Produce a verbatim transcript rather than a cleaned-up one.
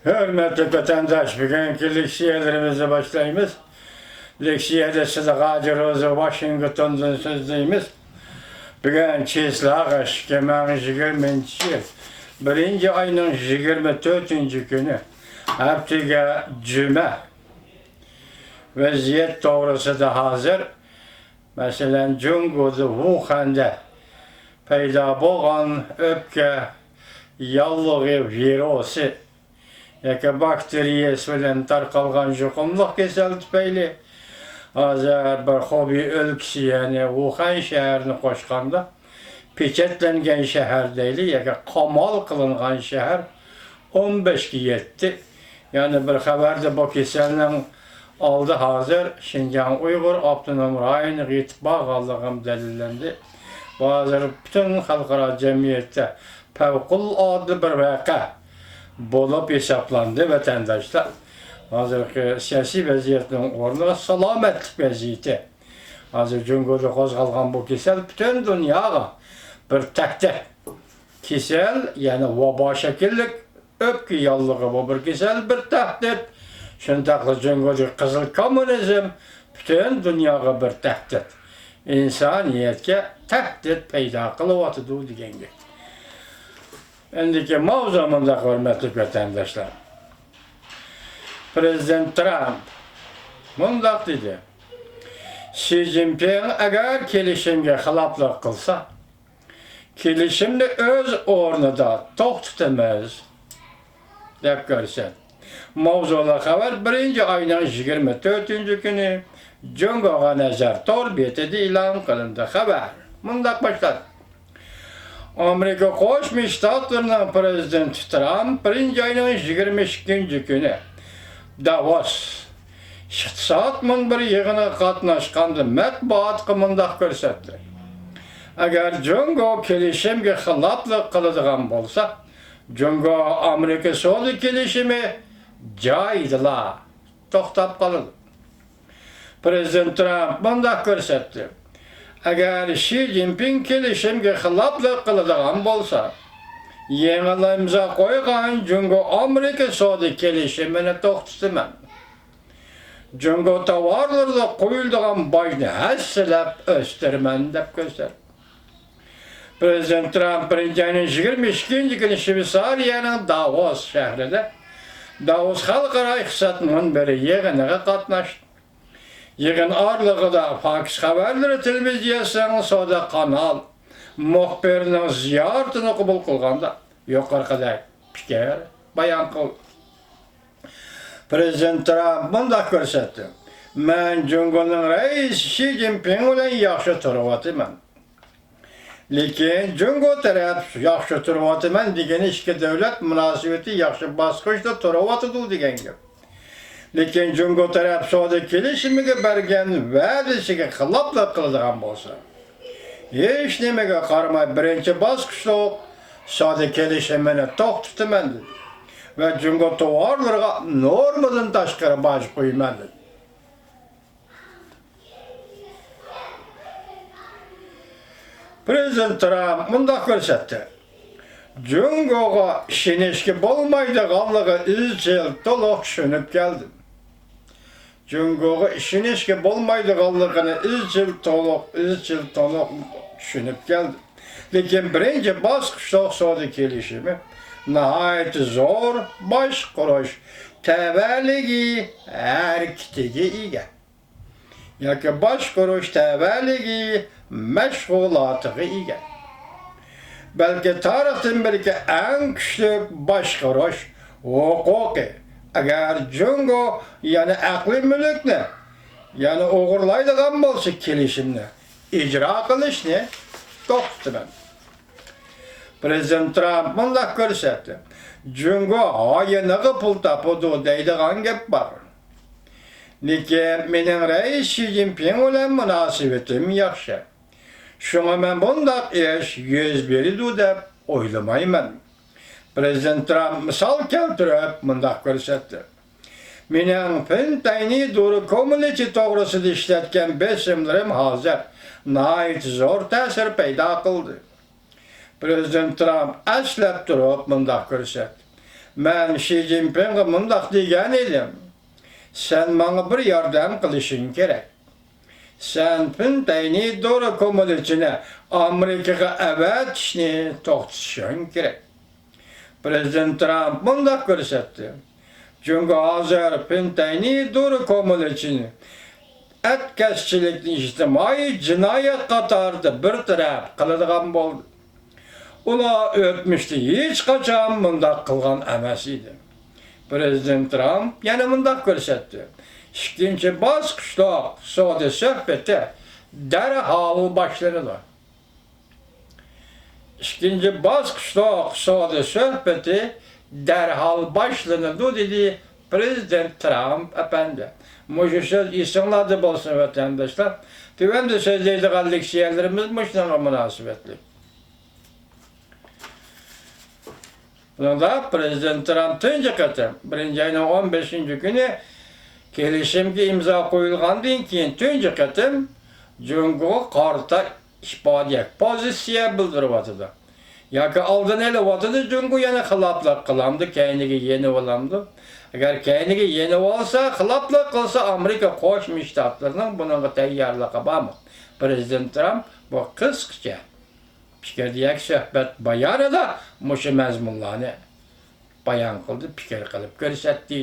ھۆرمەتلىك ۋەتەنداش، بۈگۈنكى لېكسىيەلىرىمىزنى باشلايمىز. لېكسىيەدە سىزگە ھاجى روزى ۋاشىنگتوندىن سۆزلەيمىز. بۈگۈن چىسلاغا ئىككى مىڭ يىگىرمىنچى يىل، بىرىنچى ئاينىڭ يىگىرمە تۆتىنچى كۈنى، ھەپتىگە جۈمە. ۋەزىيەت توغرىسىدا ھازىر، مەسىلەن، جۇڭگودا ۋۇخەندە پەيدا بولغان ئۆپكە ياللۇغى ۋىرۇسى ياكى باكتېرىيەسى بىلەن تارقالغان يۇقۇملۇق كېسەل تۈپەيلى ھازىر بىر خۇبېي ئۆلكىسى، يەنى ۋۇخەن شەھىرىنى قوشقاندا، پېچەتلەنگەن شەھەر دەيلى ياكى قامال قىلىنغان شەھەر ئون بەشكە يەتتى. يەنە بىر خەۋەردە بۇ كېسەلنىڭ ئالدى ھازىر شىنجاڭ ئۇيغۇر ئاپتونوم رايونىغا يېتىپ بارغانلىقىمۇ دەلىللەندى. بۇ ھازىر پۈتۈن خەلقئارا جەمئىيەتتە پەۋقۇلئاددە بىر ۋەقە بولۇپ ھېسابلاندى، ۋەتەنداشلار. ھازىرقى سىياسىي ۋەزىيەتنىڭ ئورنىغا سالامەتلىك ۋەزىيىتى. ھازىر جۇڭگودا قوزغالغان بۇ كېسەل پۈتۈن دۇنياغا بىر تەھدىت. كېسەل، يەنى ۋابا شەكىللىك ئۆپكە ياللۇغى، بۇ بىر كېسەل، بىر تەھدىت. شۇنداقلا جۇڭگودىكى قىزىل كوممۇنىزم پۈتۈن دۇنياغا بىر تەھدىت. ئىنسانىيەتكە تەھدىت پەيدا قىلىۋاتىدۇ دېگەن گەپ. ئەمدىكى ماۋزۇ مۇنداق، ھۆرمەتلىك ۋەتەنداشلار. پرېزىدېنت ترامپ مۇنداق دېدى: شى جىنپىڭ ئەگەر كېلىشىمگە خىلاپلىق قىلسا، كېلىشىمنى ئۆز ئورنىدا توختىتىمىز، دەپ كۆرسەتتى. ماۋزۇلۇق خەۋەر بىرىنچى ئاينىڭ يىگىرمە تۆتىنچى كۈنى جۇڭگوغا نەزەر تور بېتىدە ئېلان قىلىندى. خەۋەر مۇنداق باشلانغان: ئامېرىكا قوشما شتاتلىرىنىڭ پرېزىدېنتى ترامپ بىرىنچى ئاينىڭ يىگىرمە ئىككىنچى كۈنى داۋوس ئىقتىساد مۇنبىرى يىغىنىغا قاتناشقاندا مەتبۇئاتقا مۇنداق كۆرسەتتى: ئەگەر جۇڭگو كېلىشىمگە خىلاپلىق قىلىدىغان بولسا، جۇڭگو ئامېرىكا سودا كېلىشىمى جايىدىلا توختاپ قالىدۇ. پرېزىدېنت ترامپ مۇنداق كۆرسەتتى: ئەگەر شى جىنپىڭ كېلىشىمگە خىلاپلىق قىلىدىغان بولسا، يېڭىلا ئىمزا قويغان جۇڭگو ئامېرىكا سودا كېلىشىمىنى توختىتىمەن. جۇڭگو تاۋارلىرىغا قويۇلىدىغان باجنى ھەسسىلەپ ئۆستۈرىمەن، دەپ كۆرسەتتى. پرېزىدېنت ترامپ بىرىنچى ئاينىڭ يىگىرمە ئىككىنچى كۈنى شۋېتسارىيەنىڭ داۋوس شەھىرىدە داۋوس خەلقئارا ئىقتىساد مۇنبىرى يىغىنىغا قاتناشتى. يىغىن ئارىلىقىدا فاكس خەۋەرلىرى تېلېۋىزىيەسىنىڭ سودا قانال مۇخبىرىنىڭ زىيارىتىنى قوبۇل قىلغاندا يۇقىرىقىدەك پىكىر بايان قىلدى. پرېزىدېنت ترامپ مۇنداق كۆرسەتتى: مەن جۇڭگونىڭ رەئىسى شى جىنپىڭ بىلەن ياخشى تۇرۇۋاتىمەن. لېكىن جۇڭگو تەرەپ ياخشى تۇرۇۋاتىمەن دېگىنى ئىككى دۆلەت مۇناسىۋىتى ياخشى باسقۇچتا تۇرۇۋاتىدۇ دېگەن گەپ. لېكىن جۇڭگو تەرەپ سودا كېلىشىمىگە بەرگەن ۋەدىسىگە خىلاپلىق قىلىدىغان بولسا، ھېچنېمىگە قارىماي بىرىنچى باسقۇچلۇق سودا كېلىشىمىنى توختىتىمەن دېدى ۋە جۇڭگو تاۋارلىرىغا نورمىدىن تاشقىرى باج قويىمەن دېدى. پرېزىدېنت ترامپ مۇنداق كۆرسەتتى: جۇڭگوغا ئىشىنىشكە بولمايدىغانلىقى ئىزچىل تولۇق چۈشىنىپ كەلدىم. جۇڭگوغا ئىشىنىشكە بولمايدىغانلىقىنى ئىزچىل تولۇق، ئىزچىل تولۇق چۈشىنىپ كەلدىم. لېكىن بىرىنچى باسقۇچلۇق سودا كېلىشىمى ناھايىتى زور باشقۇرۇش تەۋەلىكى ھەرىكىتىگە ئىگە. ياكى باشقۇرۇش تەۋەلىكى مەشغۇلاتىغا ئىگە. بەلكى تارىختىن بېرىكى ئەڭ كۈچلۈك باشقۇرۇش ھوقۇقى. ئەگەر جۇڭگو يەنە ئەقلىي مۈلۈكنى يەنە ئوغرىلايدىغان بولسا، كېلىشىمنى ئىجرا قىلىشنى توختىتىمەن. پرېزىدېنت ترامپ مۇنداق كۆرسەتتى: جۇڭگو ھايىنىغا پۇل تاپىدۇ دەيدىغان گەپ بار. لېكىن مېنىڭ رەئىس شى جىنپىڭ بىلەن مۇناسىۋىتىم ياخشى. شۇڭا مەن بۇنداق ئىش يۈز بېرىدۇ دەپ ئويلىمايمەن. پرېزىدېنت ترامپ مىسال كەلتۈرۈپ مۇنداق كۆرسەتتى: مېنىڭ پىنتەينى دورا كوممۇنىتى توغرىسىدا ئىشلەتكەن بېسىملىرىم ھازىر ناھايىتى زور تەسىر پەيدا قىلدى. پرېزىدېنت ترامپ ئەسلەپ تۇرۇپ مۇنداق كۆرسەتتى: مەن شى جىنپىڭغا مۇنداق دېگەن ئىدىم، سەن ماڭا بىر ياردەم قىلىشىڭ كېرەك. سەن پىنتەينى دورا كومىلىچىنى ئامېرىكىغا ئەۋەتىشنى توختىتىشىڭ كېرەك. پىرېزىدېنت ترامپ مۇنداق كۆرسەتتى، جۇڭگو ھازىر پىنتەينى دورا كومىلىچىنى ئەتكەسچىلىكنى ئىجتىمائىي جىنايەت قاتارىدا بىر تەرەپ قىلىدىغان بولدى. ئۇلار ئۆتمۈشتە ھېچقاچان مۇنداق قىلغان ئەمەس ئىدى. پىرېزىدېنت ترامپ يەنە مۇنداق كۆرسەتتى، ئىككىنچى باسقۇچلۇق سودا سۆھبىتى دەرھال باشلىنىدۇ. ئىككىنچى باسقۇچلۇق سودا سۆھبىتى دەرھال باشلىنىدۇ، دېدى پىرېزىدېنت ترامپ ئەپەندى. مۇشۇ سۆز ئېسىڭلاردا بولسۇن، ۋەتەنداشلار. تۆۋەندە سۆزلەيدىغان لېكسىيەلىرىمىز مۇشۇنىڭغا مۇناسىۋەتلىك. بۇنىڭدا پىرېزىدېنت ترامپ تۇنجى قېتىم، بىرىنچى ئاينىڭ ئون بەشىنچى كۈنى كېلىشىمگە ئىمزا قويۇلغاندىن كېيىن تۇنجى قېتىم جۇڭگوغا قارىتا ئىپادە، پوزىتسىيە بىلدۈرۈۋاتىدۇ. ياكى ئالدىنى ئېلىۋاتىدۇ، جۇڭگو يەنە خىلاپلىق قىلامدۇ، كەينىگە يېنىۋالامدۇ؟ ئەگەر كەينىگە يېنىۋالسا، خىلاپلىق قىلسا، ئامېرىكا قوشما شتاتلىرىنىڭ بۇنىڭغا تەييارلىقى بارمۇ؟ پىرېزىدېنت ترامپ بۇ قىسقىچە پىكىر دېيەك سۆھبەت بايانىدا مۇشۇ مەزمۇنلارنى بايان قىلدى، پىكىر قىلىپ كۆرسەتتى.